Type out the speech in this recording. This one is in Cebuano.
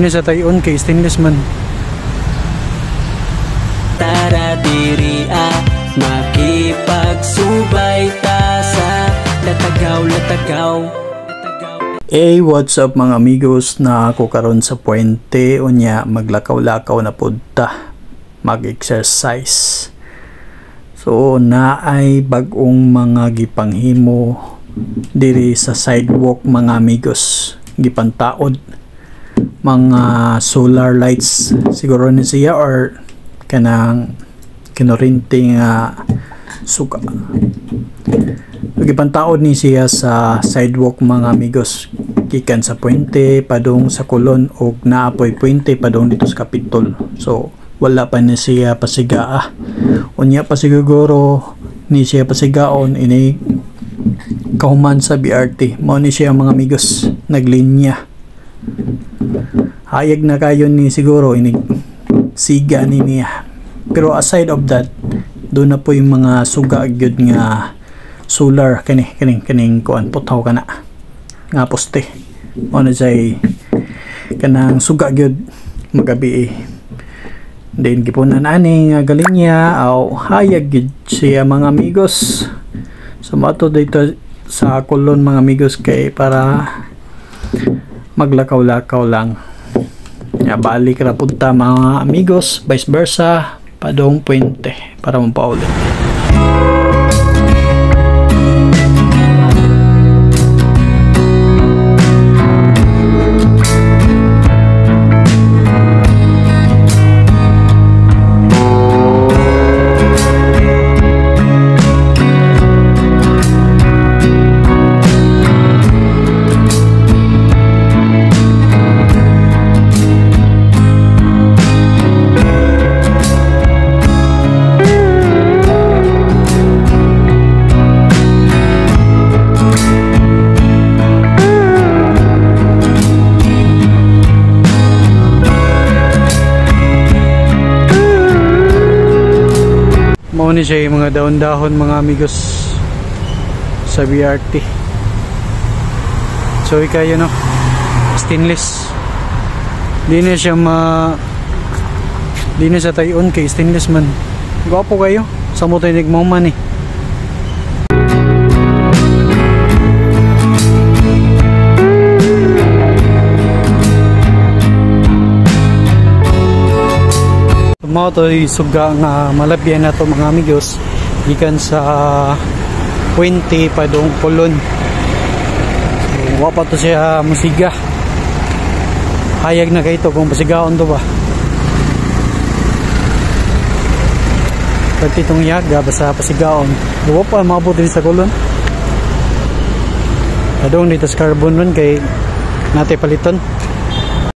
Ni sa tayon kay stainless man. Tara diri ah, makipagsubay ta sa latagaw latagaw. Hey, what's up mga amigos? Na ako karon sa puente, unya maglakaw-lakaw na pud ta, mag-exercise. So naay bag-ong mga gipanghimo diri sa sidewalk mga amigos, gipantaod mga solar lights siguro ni siya or kanang kinorinte nga suka. So, gipantaod ni siya sa sidewalk mga amigos, gikan sa puente padung sa Colon og naapoy puente padung dito sa Capitol. So wala pa ni siya pasigaa. Unya pa siguro ni siya pasigaon ini kahuman sa BRT. Mao ni siya mga amigos, naglinya. Hayag na kayo ni siguro ini siga ni niya. Pero aside of that, doon na po yung mga suga gyud nga solar kani kaning kaning kuan putaw kana nga poste. Mao na siya kanang suga gyud magabi eh. Then gipunan ani nga galinya aw hayag gyud siya mga amigos. So mato dito sa Colon mga amigos kay para maglakaw-lakaw lang. Ya, balik ra pud ta mga amigos, vice versa padong puente para mapauli. Mao ni siya yung mga dahon-dahon mga amigos sa BRT. So ikayo no, stainless. Di na siya di na sa tayon kay stainless man. Gwapo kayo sa mo tayo nagmauman eh. Mao to'y suga nga malabyan na to mga amigos gikan sa puente padung Colon. So, wa pa to siya musiga. Hayag na kay to kung pasigaon to ba. Pati itong yaga basta pasigaon. Wa pa maabot din sa Colon. Padung dito sa carbon nun kay natay paliton.